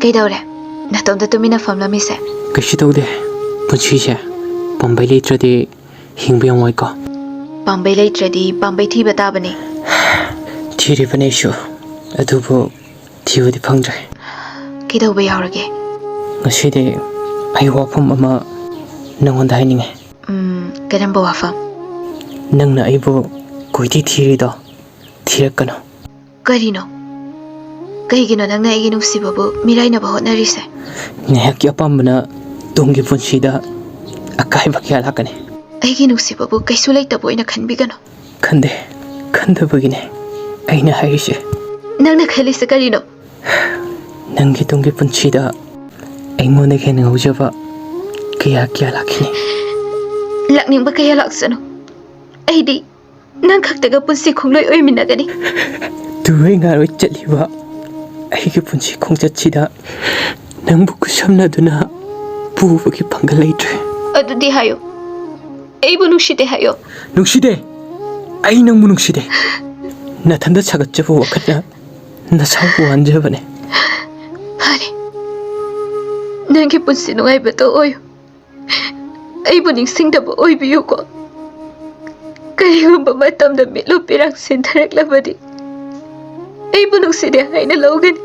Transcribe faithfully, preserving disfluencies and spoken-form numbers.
ꯀꯩꯗꯧꯔꯦ? ꯅꯇꯣꯝꯇ ꯇꯨꯃꯤꯟꯅ ꯐꯝꯂꯝꯃꯤꯁꯦ? ꯀꯩꯁꯨ ꯇꯧꯗꯦ꯫ ꯄꯨꯟꯁꯤꯁꯦ ꯄꯥꯝꯕꯩ ꯂꯩꯇ꯭ꯔꯗꯤ ꯍꯤꯡꯕ ꯌꯥꯝ ꯋꯥꯏꯀꯣ꯫ ꯄꯥꯝꯕꯩ ꯂꯩꯇ꯭ꯔꯗꯤ ꯄꯥꯝꯕꯩ ꯊꯤꯕ ꯇꯥꯕꯅꯤ꯫ ꯊꯤꯔꯤꯕꯅꯤ ꯑꯩꯁꯨ, ꯑꯗꯨꯕꯨ ꯊꯤꯕꯗꯤ ꯐꯪꯗ꯭ꯔꯦ꯫ ꯀꯩꯗꯧꯕ ꯌꯥꯎꯔꯒꯦ? ꯉꯁꯤꯗꯤ ꯑꯩ ꯋꯥꯐꯝ ꯑꯃ ꯅꯪꯉꯣꯟꯗ ꯍꯥꯏꯅꯤꯡꯉꯤ꯫ ꯎꯝ, ꯀꯔꯝꯕ ꯋꯥꯐꯝ? ꯅꯪꯅ ꯑꯩꯕꯨ ꯀꯣꯏꯊꯤ ꯊꯤꯔꯤꯗꯣ ꯊꯤꯔꯛꯀꯅꯨ꯫ ꯀꯔꯤꯅꯣ? ꯀꯩꯒꯤꯅꯣ ꯅꯪꯅ ꯑꯩꯒꯤ ꯅꯨꯡꯁꯤꯕꯕꯨ ꯃꯤꯔꯥꯏꯅꯕ ꯍꯣꯠꯅꯔꯤꯁꯦ? ꯉꯥꯏꯍꯥꯛꯀꯤ ꯑꯄꯥꯝꯕꯅ ꯇꯨꯡꯒꯤ ꯄꯨꯟꯁꯤꯗ ꯑꯀꯥꯏꯕ ꯀꯌꯥ ꯂꯥꯛꯀꯅꯤ꯫ ꯑꯩꯒꯤ ꯅꯨꯡꯁꯤꯕꯕꯨ ꯀꯩꯁꯨ ꯂꯩꯇꯕ ꯑꯣꯏꯅ ꯈꯟꯕꯤꯒꯅꯨ꯫ ꯈꯟꯗꯦ, ꯈꯟꯗꯕꯒꯤꯅꯦ ꯑꯩꯅ ꯍꯥꯏꯔꯤꯁꯦ꯫ ꯅꯪꯅ ꯈꯜꯂꯤꯁꯦ ꯀꯔꯤꯅꯣ? ꯅꯪꯒꯤ ꯇꯨꯡꯒꯤ ꯄꯨꯟꯁꯤꯗ ꯑꯩꯉꯣꯟꯗꯒꯤ ꯍꯦꯟꯅ ꯉꯥꯎꯖꯕ ꯀꯌꯥ ꯀꯌꯥ ꯂꯥꯛꯈꯤꯅꯤ꯫ ꯂꯥꯛꯅꯤꯡꯕ ꯀꯌꯥ ꯂꯥꯛꯁꯅꯨ, ꯑꯩꯗꯤ ꯅꯪ ꯈꯛꯇꯒ ꯄꯨꯟꯁꯤ ꯈꯣꯡꯂꯣꯏ ꯑꯣꯏꯃꯤꯟꯅꯒꯅꯤ꯫ ꯇꯨꯔꯣꯏ ꯉꯥꯔꯣꯏ ꯆꯠꯂꯤꯕ ꯑꯩꯒꯤ ꯄꯨꯟꯁꯤ ꯈꯣꯡꯆꯠꯁꯤꯗ ꯅꯪꯕꯨ ꯈꯨꯠꯁꯝꯅꯗꯨꯅ ꯄꯨꯕꯒꯤ ꯄꯥꯡꯒꯜ ꯂꯩꯇ꯭ꯔꯦ꯫ ꯑꯗꯨꯗꯤ ꯍꯥꯏꯌꯨ, ꯑꯩꯕꯨ ꯅꯨꯡꯁꯤꯗꯦ ꯍꯥꯏꯌꯣ꯫ ꯅꯨꯡꯁꯤꯗꯦ, ꯑꯩ ꯅꯪꯕꯨ ꯅꯨꯡꯁꯤꯗꯦ꯫ ꯅꯊꯟꯗ ꯁꯥꯒꯠꯆꯕ ꯋꯥꯈꯜꯅ ꯅꯁꯥꯕꯨ ꯋꯥꯍꯟꯖꯕꯅꯦ꯫ ꯐꯔꯦ, ꯅꯪꯒꯤ ꯄꯨꯟꯁꯤ ꯅꯨꯡꯉꯥꯏꯕꯇ ꯑꯣꯏꯌꯨ꯫ ꯑꯩꯕꯨ ꯅꯤꯡꯁꯤꯡꯗꯕ ꯑꯣꯏꯕꯤꯌꯨꯀꯣ꯫ ꯀꯔꯤꯒꯨꯝꯕ ꯃꯇꯝꯗ ꯃꯤꯠꯂꯨ ꯄꯤꯔꯥꯡ ꯁꯤꯟꯊꯔꯛꯂꯕꯗꯤ ꯑꯩꯕꯨ ꯅꯨꯡꯁꯤꯗꯦ ꯍꯥꯏꯅ ꯂꯧꯒꯅꯤ꯫